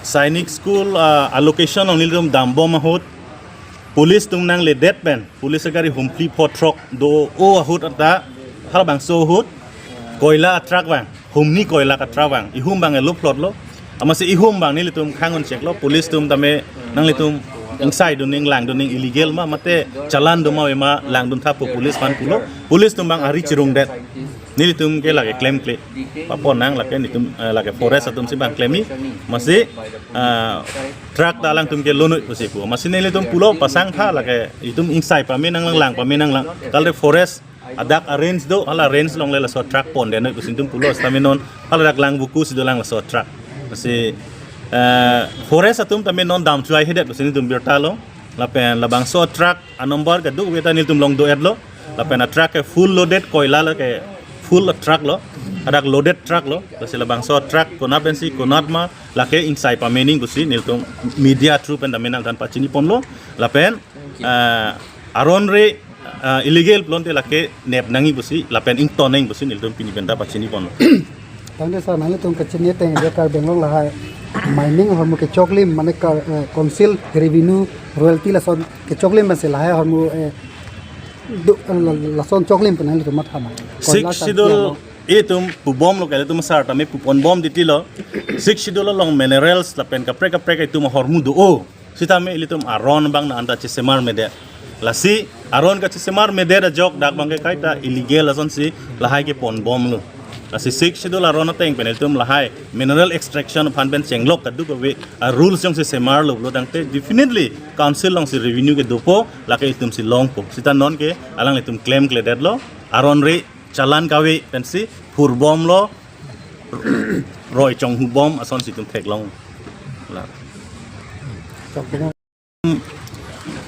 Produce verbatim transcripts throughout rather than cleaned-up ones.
Sainik School, ah, a-location along nelitum dambom ahut, police atum nangledet pen, police agari humphli pho throk do-o ahut anta, halabangso ahut koila a-truck vang, humni koila a-truck vang, ihum abang elup plot lo. Amatsi ihum abang nelitum khang-un chek lo, police atum tame nanglitum ingsai dun ning, lang dun ning, illegal ma, mate challan do ma ave ma, lang dun tha pu police aphan pulo. Police atum abang ari chirungdet. Nelitum ke lake klemkle. Papo nang lake nelitum, eh, lake forest atum si abang klemji. Amatsi, ah, truck ta alangtum ke lonoi pusi pu. Amatsi nelitum pulo pasang tha lake itum ingsai pame nanglang, lang pame nanglang. Kalite forest adak a-range do, hala range along le laso truck pondet noi pusi nelitum pulo, sitame non hala dak Langvoku si dolang laso truck. Amatsi, eh, forest atum tame non dam chuai hedet pusi nelitum birta lo. Lapen labangso truck a-number kadokave ta nelitum long do-et lo. Lapen a-truck ke full loaded koila lake full a-truck lo. Adak loaded truck lo. Lasi labangso truck konat pensi konat ma lake ingsai pame ning pusi nelitum media through pen tame nangthan pachini ponlo. Lapen, ah, aron re, ah, illegal pulote lake nep nangji pusi, lapen ington nangji pusi nelitum pini pen ta pachini ponlo. Tangte sir, nanglitum kachini ateng je Karbi Anglong lahai mining ahormu kechoklim, mane kar, eh, council revenue royalty lason kechoklim pensi lahai ahormu, eh, do, eh, la-, lason choklim pen nanglitum matha ma. Sixth Koila Schedule tangki along. Itum pubom lo kali, itum sar tame puponbom titi lo. Sixth Schedule along minerals lapen kaprek kaprek itum ahormu do-o. Sitame ilitum aron abang na anta chesemar medet. Lasi aron kachesemar medet ajok dak abang ke kaita illegal asonsi lahai keponbomlo. Lasi Sixth Schedule aron ateng pen ilitum lahai mineral extraction aphan pen chenglok kadokave a-rules jongsi semarlo pulo tangte definitely council alongsi revenue ke dopo, lake ilitum si longpo. Sita non ke alanglitum klemkledetlo, aron re challan kave pensi phurbomlo, roi chonghubom asonsi itum theklong. La.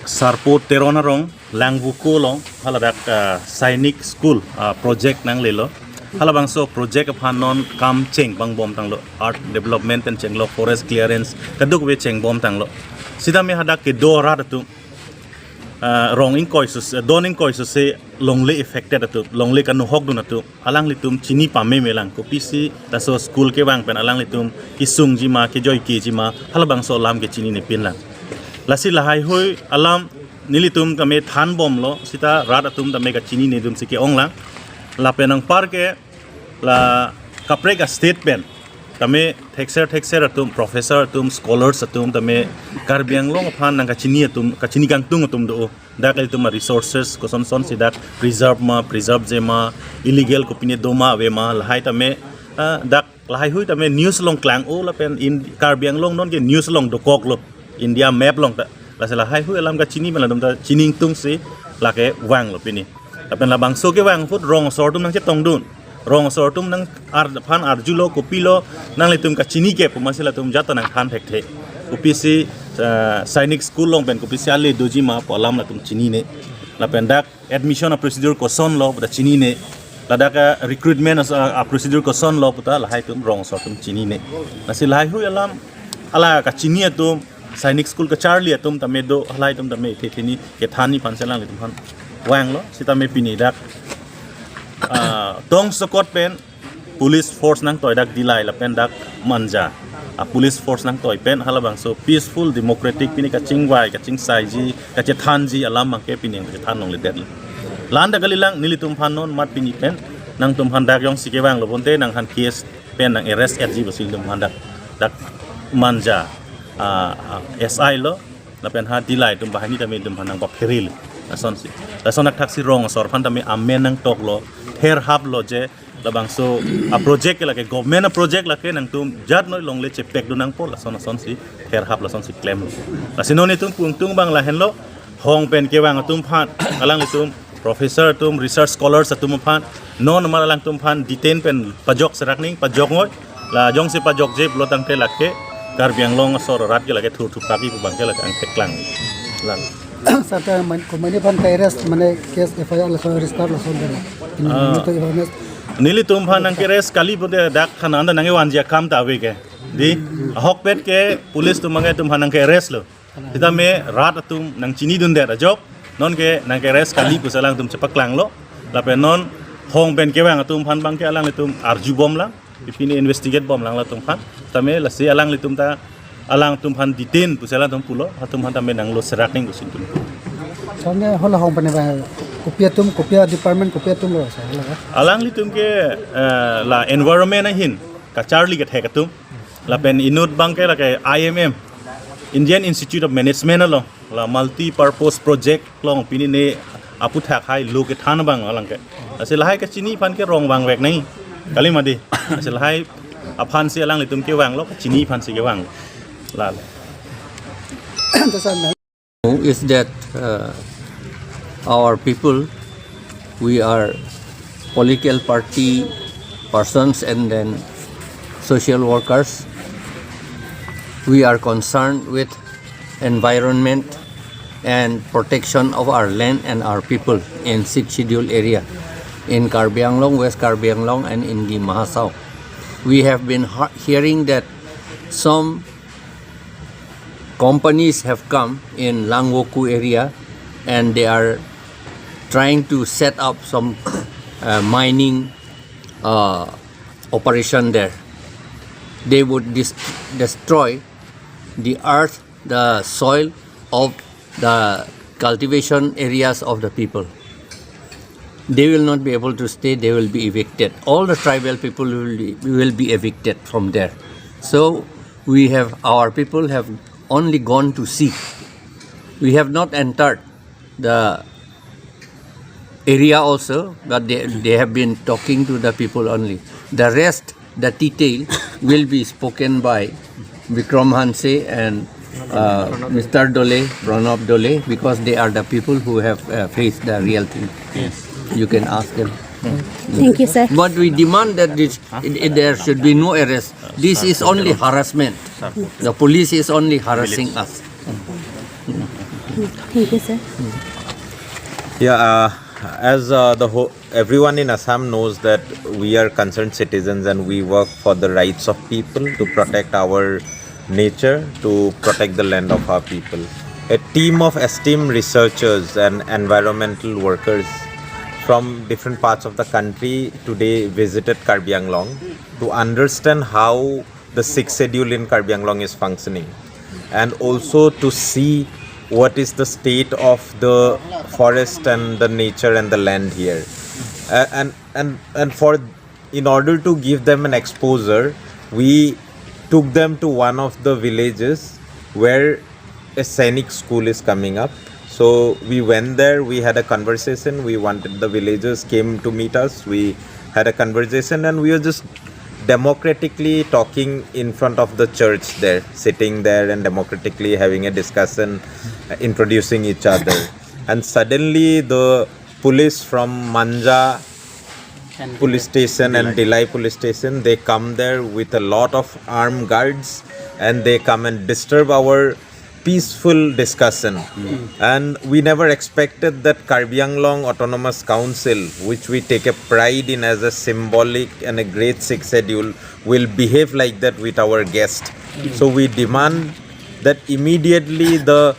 Sarpo Teron arong, Langvoku along, haladak, ah, Sainik School, ah, project nanglelo. Halabangso project aphan non kam cheng abang bomtanglo, art development pen chenglok, forest clearance, kadokave cheng bomtanglo. Sitame hadak kedo arat atum, ah, rong ingkoi sus-, don ingkoi suse longle affected atum, longle kanohok dun atum alanglitum chini pame melang, kopisi laso school kevang pen alanglitum kesungji ma, kejoikeji ma, halabangso alam ke chininepinlang. Lasi lahaihui alam nelitum tame thanbomlo, sita rat atum tame kachinine atumsi ke-onglang. Lapen anpar ke la kaprek a-state pen tame thekser thekser atum, professor atum, scholars atum tame Karbi Anglong aphan nangkachini atum, kachini kangtung atum do. Dak ilitum a-resources kosonsonsi dak preserve ma, preserve-je ma, illegal kopine do ma ave ma, lahai tame, ah, dak lahaihui tame news along klang-o lapen in Karbi Anglong non ke news along dokoklo, India map along ta. Lasi lahaihui alam kachini pen latum ta chini ingtungsi lake vanglo pini. Lapen labangso kevang ahut rong asor atum nangchetongdun. Rong asor atum nang ar-, aphan arjulo, kopilo nanglitum kachini ke pu amatsi latum jat ta nangthan thekthe. Kopisi, ah, Sainik School along pen kopisi ale doji ma pu alam latum chinine. Lapen dak admission a-procedure kosonlo pu ta chinine. Ladak a-recruitment as-, a-procedure kosonlo pu ta lahai atum rong asor atum chinine. Lasi lahaihui alam hala kachini atum, Sainik School kacharli atum tame do, halai atum tame the theni kethanji aphansi alanglitum aphan vanglo, sitame pini dak, ah, tongsokot pen police force nangtoi dak Dillai lapen dak Manja a-police force nangtoi pen halabangso peaceful democratic pini kachingvai, kachingsaiji, kachethanji alam abang ke pini kachethan longledetlo. La-an ta kalilang, nelitum aphan non mat pini pen nangtum aphan dak jongsi kevanglo bonte nangphan case pen nang-arrest-etji pusi ilitum aphan dak, dak Manja, ah, ah, S I lo, lapen ha Dillai atum banghini tame ilitum aphan nangpapherelo. Lasonsi. Lason athaksi rong asor aphan tame amen nangtoklo, therhaplo je labangso a-project ke lake government a-project lake, nangtum jat noi longle chepekdun nangpo, lason lasonsi therhap, lasonsi klemlo. Lasi non itum pu ingtung abang lahenlo, hong pen kevang atum aphan, alanglitum professor atum, research scholars atum aphan, non mar alangtum aphan detain pen pajok serak ning, pajok ngoi, la jongsi pajokje pulo tangte lake Karbi Anglong asor arat ke lake thurthupakji pu abang ke lake angthek klang. Lang. Sir, ta man, komatne aphan ka-arrest, mane case F I R lason register lason dela. Ini Ah. Itu awareness. Nelitum aphan nangke-arrest kali pute dak khana anda nangkevanji akam ta ave ke. Di, ahokpet ke police atum abang ke itum aphan nangke-arrest lo. Sitame rat atum nangchinidundet ajok, non ke nangke-arrest kali pusi alangtum chepaklanglo. Lapen non hong pen kevang atum aphan abang ke alanglitum arjubomlang, pipine investigate bomlang latum aphan. Tame lasi alanglitum ta alangtum aphan detain pusi alangtum pulo, atum aphan tame nanglo serak ning kusin tum. Soalnya hala hong pane ba kopi atum, kopi department, kopi atum lo sa hala. Alanglitum ke eh, la environment ahin kacharli kethek atum. Lapen inut abang ke lake I M M, Indian Institute of Management along, la multi purpose project along pini ne aputhak hai lo kethan abang alang ke. Lasi lahai kachini aphan ke rong vangvek nangji. Kali mati. Lasi lahai aphansi alanglitum kevanglo, kachini aphansi kevang. Lale. Is that uh, our people, we are political party persons and then social workers. We are concerned with environment and protection of our land and our people in Sixth Schedule area, in Karbi Anglong, West Karbi Anglong, and in Dima Hasao. We have been ha- hearing that some companies have come in Langvoku area and they are trying to set up some uh, mining uh, operation there. They would dis- destroy the earth, the soil of the cultivation areas of the people. They will not be able to stay, they will be evicted. All the tribal people will be, will be evicted from there. So we have, our people have only gone to see. We have not entered the area also, but they, they have been talking to the people only. The rest, the detail will be spoken by Vikram Hanse and uh, Mister Dole, Pranab Dole, because they are the people who have uh, faced the real thing. Yes. You can ask them. Thank you, sir. But we demand that this, it, it- there should be no arrest. This is only harassment. The police is only harassing us. Thank you, sir. Yeah, uh, as uh, the whole everyone in Assam knows that we are concerned citizens and we work for the rights of people to protect our nature, to protect the land of our people. A team of esteemed researchers and environmental workers from different parts of the country today visited Karbi Anglong to understand how the sixth schedule in Karbi Anglong is functioning, and also to see what is the state of the forest and the nature and the land here. Uh, and and and for in order to give them an exposure, we took them to one of the villages where a Sainik school is coming up. So we went there, we had a conversation, we wanted, the villagers came to meet us, we had a conversation, and we were just democratically talking in front of the church there, sitting there and democratically having a discussion, uh, introducing each other. And suddenly the police from Manja police station and Dillai police station, they come there with a lot of armed guards and they come and disturb our peaceful discussion. And we never expected that Karbi Anglong Autonomous Council, which we take a pride in as a symbolic and a great sixth schedule, will behave like that with our guest. So we demand that immediately the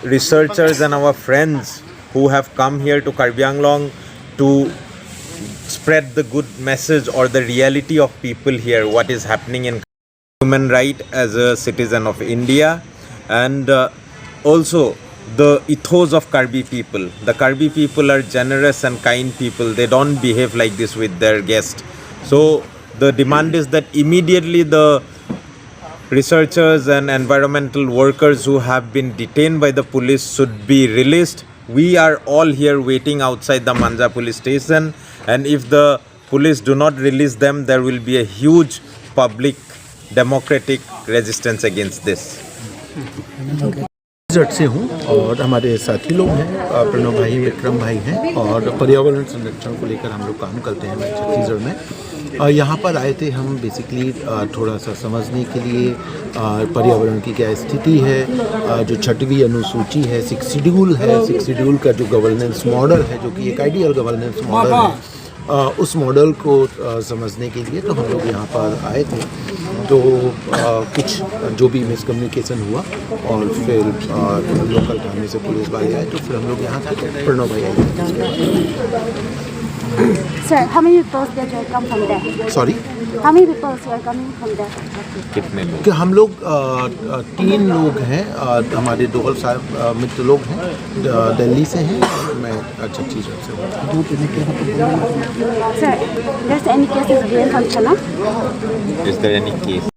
researchers and our friends who have come here to Karbi Anglong to spread the good message or the reality of people here, what is happening in human right as a citizen of India, and uh, also the ethos of Karbi people. The Karbi people are generous and kind people. They don't behave like this with their guest. So the demand is that immediately the researchers and environmental workers who have been detained by the police should be released. We are all here waiting outside the Manja police station, and if the police do not release them, there will be a huge public democratic resistance against this. Chhattisgarh से हूँ और हमारे साथी लोग हैं, अ, प्रणव भाई, विक्रम भाई हैं और पर्यावरण संरक्षण को लेकर हम लोग काम करते हैं छत्तीसगढ़ में। अ, यहाँ पर आए थे हम बेसिकली थोड़ा सा समझने के लिए, अ, पर्यावरण की क्या स्थिति है, अ, जो छठवीं अनुसूची है, सिक्स शेड्यूल है, सिक्स शेड्यूल का जो गवर्नेंस मॉडल है, जो कि एक आइडियल गवर्नेंस मॉडल है, अ, उस मॉडल को, अ, समझने के लिए तो हम लोग यहाँ पर आए थे। तो, अ, कुछ जो भी मिसकम्युनिकेशन हुआ और फिर, अ, लोकल थाने से पुलिस वाले आए तो फिर हम लोग यहाँ से प्रणव भाई आए थे। Sir, how many people that you come from there? Sorry How many people you are coming from there? कितने लोग? कि हम लोग अ, अ, तीन लोग हैं, अ, हमारे दोहल साहब अ, मित्र लोग हैं, द- दिल्ली से हैं, और मैं अच्छा चीज़ से हूँ। Sir, there's any cases being from China? Is there any case?